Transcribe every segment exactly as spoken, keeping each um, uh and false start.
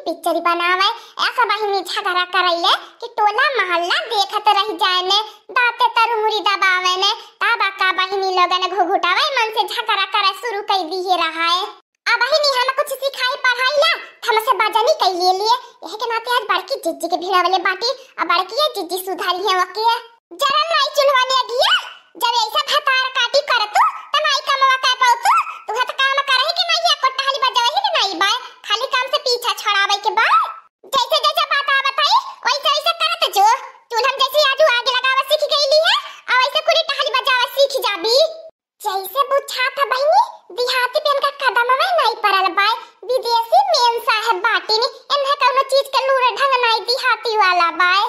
पिक्चर बनावे, ऐसा बहिनी झगड़ा करैले कि टोला मोहल्ला देखत रह जाए ने, दांते तरु मुड़ी दबावे ने, तब का बहिनी लोगन घुघुटावे मन से झगड़ा करे शुरू कर दिए रहा है। अब बहिनी हम कुछ सिखाई पढ़ाई ला, हमसे बजनी कैले लिए, यह के नाते आज बड़की जिज्जी के भिड़ावले बाटी, अब बड़की ये जिज्जी सुधारी है वके। जरा नाई चूल्हा में अगिया, जब ऐसा भतार काटी करतू, त नाई कमवा कर पाउतू, तुहा त काम करही के नाई है, को टहली बजावही के नाई बाय, खाली काम से पीछा छड़ावे के बाय। जैसे जैसे बात आवत है, वैसे वैसे करत जो। चूल्हा में जैसे आजू आग लगावा सीख गईली है, और वैसे कुली टहली बजावा सीख जाबी। जैसे बुझात है बहिनी, देहाती पे इनका कदम में नाई पड़ल बाय, विदेशी मेन साहेब बाटिन, इन्हें कौनो चीज के लूर ढंग नाई देहाती वाला बाय।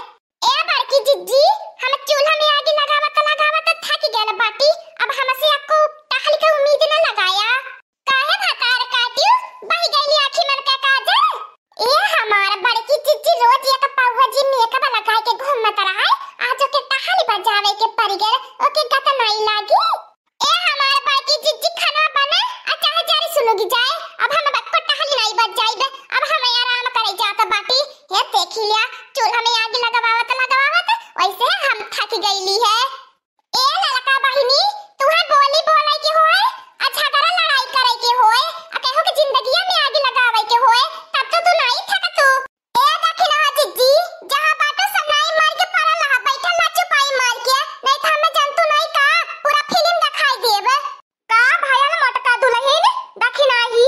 ए बड़की जिज्जी, हम चूल्हा में आगी लगावत लगावत थक गइल बाटी, अब हमसे अक्को टहल के उम्मीद न लगाया। काहे भतार काटियो, बहि गइली आँखी मन के काजल? ए हमार बड़की जिज्जी रोज एक पौवा जी मेकअप लगाए के घूमत रहा, आज ओके टहल बजावे के पड़ गइल, ओके गत नाई लागी। ए हमार बड़की जिज्जी, खाना बने, आ चाहे जारी सुलुगी जाए, अब हम बक्को टहल नाई बज जाइबे, अब हम आराम करे जात बाटी। हे देखी लिया, चूल्हा में आग लगावत लगावत वैसे हम थक गईली है। ए ललका बहिनी, तुहे बोली बोले के होए, आ झगड़ा लड़ाई करे के होए, आ केहू के जिंदगिया में आग लगावे के होए, तब तो तू नाई थक तू। ए दखिनहा जिज्जी, जहाँ बाटो सब नाई मार के पड़ल रहा, बैठल रहा चुपाई मार के, नहीं तो हमें जनतू नाई का, पूरा फिल्म दिखाई देब। का भयल मोटका दुलहिन, दखिनाही,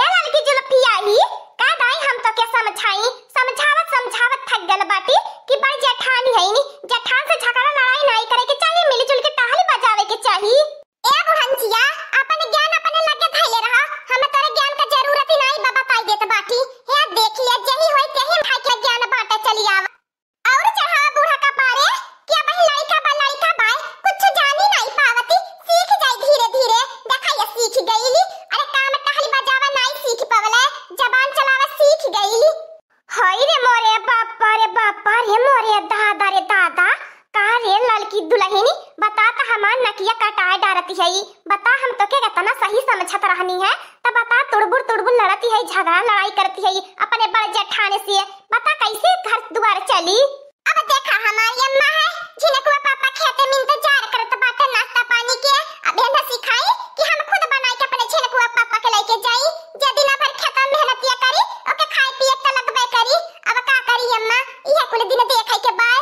ए ललकी जुलफियाही, का दाई हम तो के समझाई, समझावत समझावत थक गल बाटी कि बड़ जेठानी है नी, जेठान से झगड़ा लड़ाई नाई करे के चाही, मिलजुल के टहली बजावे के चाही। ए बुढ़ंचिया, अपन ज्ञान अपने लगे धइले रहा, हम तोरे ज्ञान का जरूरत ही नाई बा, बताई देत बाटी। हे देख लिया, जेही होई तेही भाई के ज्ञान बाटे चली आवा। और चढ़ावा बूढ़ा का पारे कि अब ही लड़का बा, लड़का बाय, कुछ जानी नाई पावती, सीख जाई धीरे धीरे। देखा ये सीख गईली, अरे काम टहली बजावा नाई सीख पवले, जबान चलावा सीख गईली। हाय रे मोरे बापा रे बापा रे मोरे दादा रे दादा, का रे ललकी दुलहिनी, बता त हमार नकिया कटाए डारती है, बता हम तोके इतना सही समझत रहनी है, त बता तुड़बुड़ तुड़बुड़ लड़ती है, झगड़ा लड़ाई करती है, अपने बड़ जेठान से, बता कैसे घर दुआर चली। अब देखा हमारी अम्मा है, झिनकुआ पापा खेते में इंतजार करत बाटे नाश्ता पानी के, अब इन्हें सिखाई कि हम खुद बनाई के अपने झिनकुआ पापा के लेके जाई, जे दिन भर खेता में मेहनतिया करी, ओके खाए पिए त लगबे करी। अब का करी अम्मा, इहे कुल दिन देखे के बाय।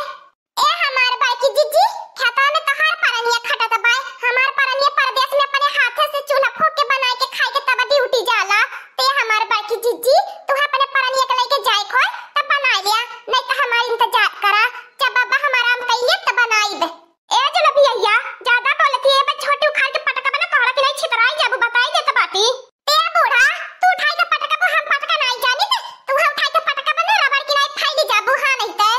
ए हमार बड़की जिज्जी, खेतवा में तोहार परनिया खटत बाय, हमार परनिया परदेस में अपने हाथे से चूल्हा फूँक के बनाए के खाए के तब ड्यूटी जाला। ते हमार बड़की जिज्जी, तू अपने परनिया के लेके जाए खोए, तब बनाए लिया, नहीं तो हमार इंतजार करा। जब बाबा हमार आराम कइले, तब बनाइब। ए जुलफिया, ज्यादा बोलती है, बस छोटी उखाड़ के पटका बना, तोहरा के नहीं छितराई जाबू, बताई देत बाटी। ए बूढ़ा, तू उठाई के पटका, हम पटका नहीं जानी, तू उठाई के पटका बना, रबड़ की नहीं फैली जाबू, हाँ नहीं ते।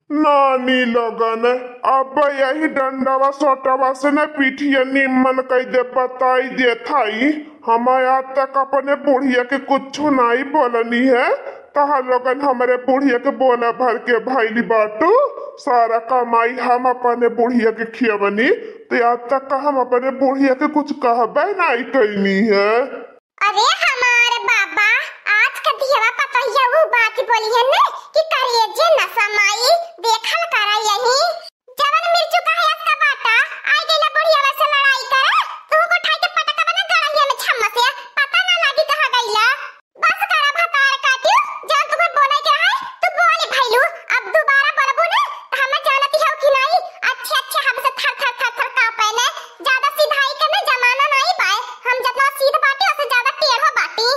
नानी लोगन, अब यही डंडवा सोटवा से न पीठिया निम्मन कई दे, बताई देत हई। हम आज तक अपने बुढ़िया के कुछ नाई बोलनी है, तोहर लोगन हमरे बुढ़िया के बोला भर के भइली बाटू। सारा कमाई हम अपने बुढ़िया के खियवनी, तो आज तक हम अपने बुढ़िया के कुछ कहबे नाई कइनी है। अरे हमार बाबा, आज के दियवा पतोहिया ऊ बात बोली है न कि करेजे न समाई, देखल करा यही। जवन मिर्चू का है का बाटा, आई गइला बुढ़िया से लड़ाई करे, तू को उठाई के पटका बना गड़हिया में छम्मा से, पता ना लागी कहाँ गइला। बस करा भतार काटियो, जब तुमको बोले के रहे, तू बोली भइलू, अब दोबारा बोलबू ना, तो हम जानती हो कि नहीं, अच्छे अच्छे हमसे थर थर थर थर कांपे ने, ज्यादा सिधाई के ना जमाना नहीं बाय, हम जितना सीध बाटी, उससे ज्यादा टेढ़ो बाटी।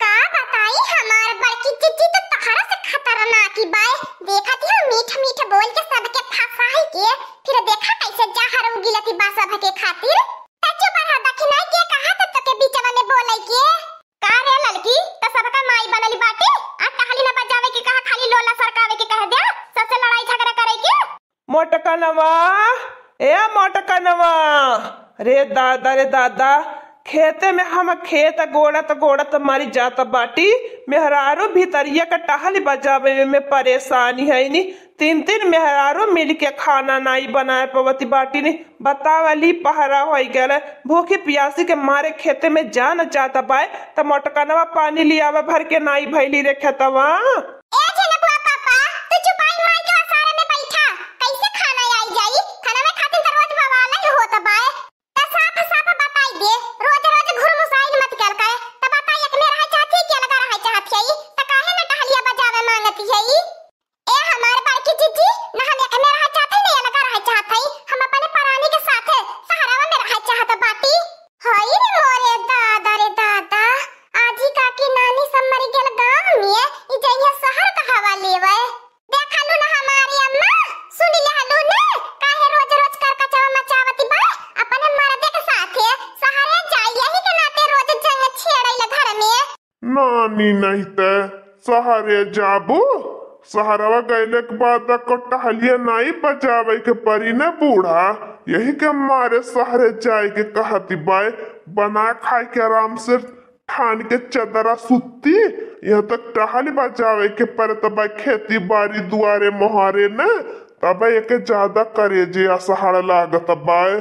का बताई, हमार बड़की जिज्जी तो तहरा से खतरनाक ही बाय। देखत ही मीठ मीठ बोल के सबके फंसाई के, फिर देखा कैसे जहर उगिलती बा सबके खातिर। त चुप रहा दखिनाई के, कहा त तोके बीचवा में बोले के। का रे ललकी, त सबका माई बनली बाटे, आ टहली न बजावे के कहा, खाली लोला सरकावे के कह दे, सबसे लड़ाई झगड़ा करे के। मोटकनवा, ए मोटकनवा, रे दादा, रे दादा, खेते में हम खेत गोड़त गोड़त मरि जात बाटी। मेहरारू भितरिया के टहली बजावे में परेसानी है नी। तीन तीन मेहरारू मिलि के खाना नाई बनाए पवति बाटी नी। बतावा ली पहरा होइ गयल, भूखी पियासी के मारे खेते में जान जात बाय। त मोटकनवा पानी लियावे भरि के नाई भइली रे खेतवा। ए झिनकुआ पापा, तू चुपाई माई के ओसारे में बइठा, कइसे खाना आई जाई? खाना में खातिर त रोज बवाल ही होत बाय। त साफ साफ बताई दे, रोज रोज घुरमुसाइल मत कइल करे। त बताई, एक में रहइ चाहत ही कि अलगा रहइ चाहत ही? त काहे न टहलिया बजावे माँगत ही? ए हमार बड़की जीजी, न हम एक में रहइ चाहत ही, न अलगा रहइ चाहत ही। हम अपने परानी के साथे सहरवा में रहइ चाहत बाटी। हई रे मोरे दादा रे दादा, आजी काकी नानी सब मरि गेल गाँव में, ई जइहे सहर क हवा लेवे। देखलू न हमारी अम्मा, सुनि लेहलू न, काहे रोज रोज करकचवा मचावती बा? अपने मरदे के साथे सहरे जाई, यही के नाते रोज जंग छेड़ैले घर में। नानी, नहीं ते सहरे जाबू? सहरवा गइले के बाद को टहलिया नाई बजावे के परी न बूढ़ा, यही के मारे सहरे जाए के कहती बाय। बना खाए के आराम से ठान के चदरा सुत्ती, यहाँ तक टहल बजावे के परत बा खेती बारी दुआरे मोहारे न, तब एके ज्यादा करेजे असहाड़ लागत बाय।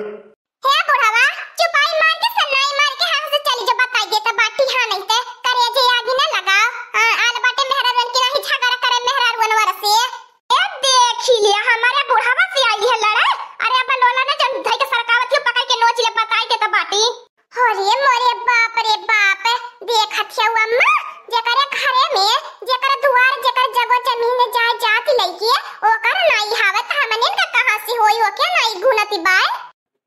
हे बुढ़वा, चुपाई मार के सन्नाई मार के यहाँ से चली जो, बताई देत बाटी, हाँ नहीं ते करेजे आगी न लगाओ। हाँ, आल बाटे मेहरारुअन की नाही झगड़ा करे मेहरारुअन वर से। ए देखी लिया, हमारे बुढ़वा से आई है लड़े। अरे अब लोला ने जन धई के सरकावती पकड़ के नोच ले, बताई देत बाटी। अरे मोरे बाप रे बाप, देखत हऊ अम्मा, जेकरे घरे में, जेकर दुआर, जेकर जगह जमीन जायदाद लइके, ओकर नाई हवे त हमने का कहाँ से होई, ओके नाई गुनती बाय।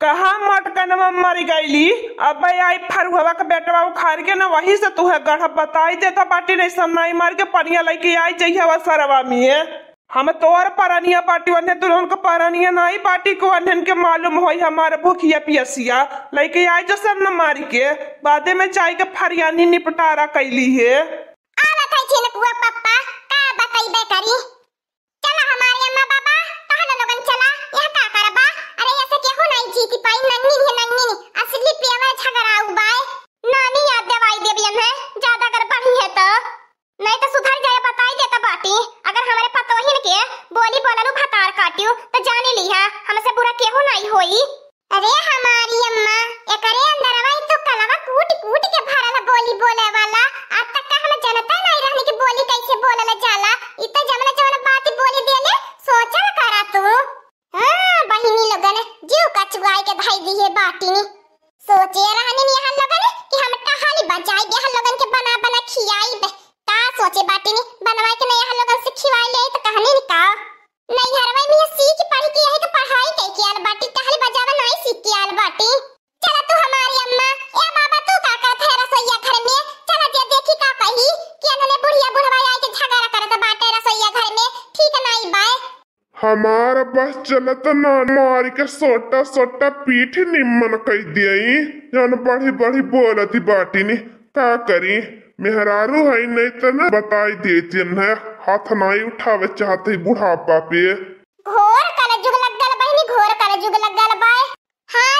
कहाँ मटकनवा मरि गइली, अब आई फरुहवा के बेटवा उखाड़ के न वही से तुहे गढ़ बताई देता बाटी, नहीं सन्नाई मार के पनिया लइके आई जइहवा सरवा में। हम तोर परनिया पाटी वन्हे दुल्हन क परनिया नाई पाटी को वन्हन के मालूम होई हमार भूखिया पियसिया। लइके आइ जो सरना मारी के, बादे में जाई के फरियानी निपटारा कइली हे। आवत है झिनकुआ पप्पा, का बतइबे करी। चला हमारे अम्मा बाबा, टहलो लोगन चला, यहाँ का करबा? अरे ऐसे केहू नाई जीती पाई, नंगिन है नंगिन, असली पेवर झगड़ाऊ बाय। नानी याद देवाई देबियन है, ज्यादा अगर बढ़ी है तो। नहीं तो सुधर जाए, बताई देता बाटी। अगर हमरे पतोहिन के बोली बोललू भतार काटियो, तो जाने लिहा, हमसे बुरा केहू नाई होई। अरे हमारी अम्मा, एकरे अंदरवा ही तो कलवा कूट कूट के भरल बोली बोले वाला। आज तक का हम जनता नाई रहनी कि बोली कैसे बोलल जाला। इ तो जमना जमना बात बोली देले, सोचल करा तू। हाँ, बहिनी लोगन, जीव कचुआई के धई दिहे बाटिनी। सोचे रहनी यहाँ लोगन कि हम टहली बजाई, यहाँ लोगन के बना बना खियाई। का सोचे बाटिनी, बनवाई के नहीं यहाँ लोगन से खिवाई ले तो कहनी नि का। नैहरवा में सीख पढ़ के यही के पढ़ाई कई के आल बाटी, टहली बजावा नहीं सीख के आल बाटी। चला तू हमारी अम्मा, ए बाबा तू का करत है रसोईया घर में? चला जे देखी का कही कि इन्होंने बुढ़िया बुढ़वा आई के झगड़ा करत बाटे रसोईया घर में, ठीक नाई बाय। हमार बस चलत ना मारी के सोटा सोटा पीठ निम्मन कई दियई, जौन बढ़ी बढ़ी बोलती बाटिनी। का करी, मेहरारू है नहीं त ना बताई देती है, हाथ नाई उठावे चाहते बुढ़ापा पे। घोर कलजुग लग गल बहिनी, घोर कलजुग लग गल बाय। हाँ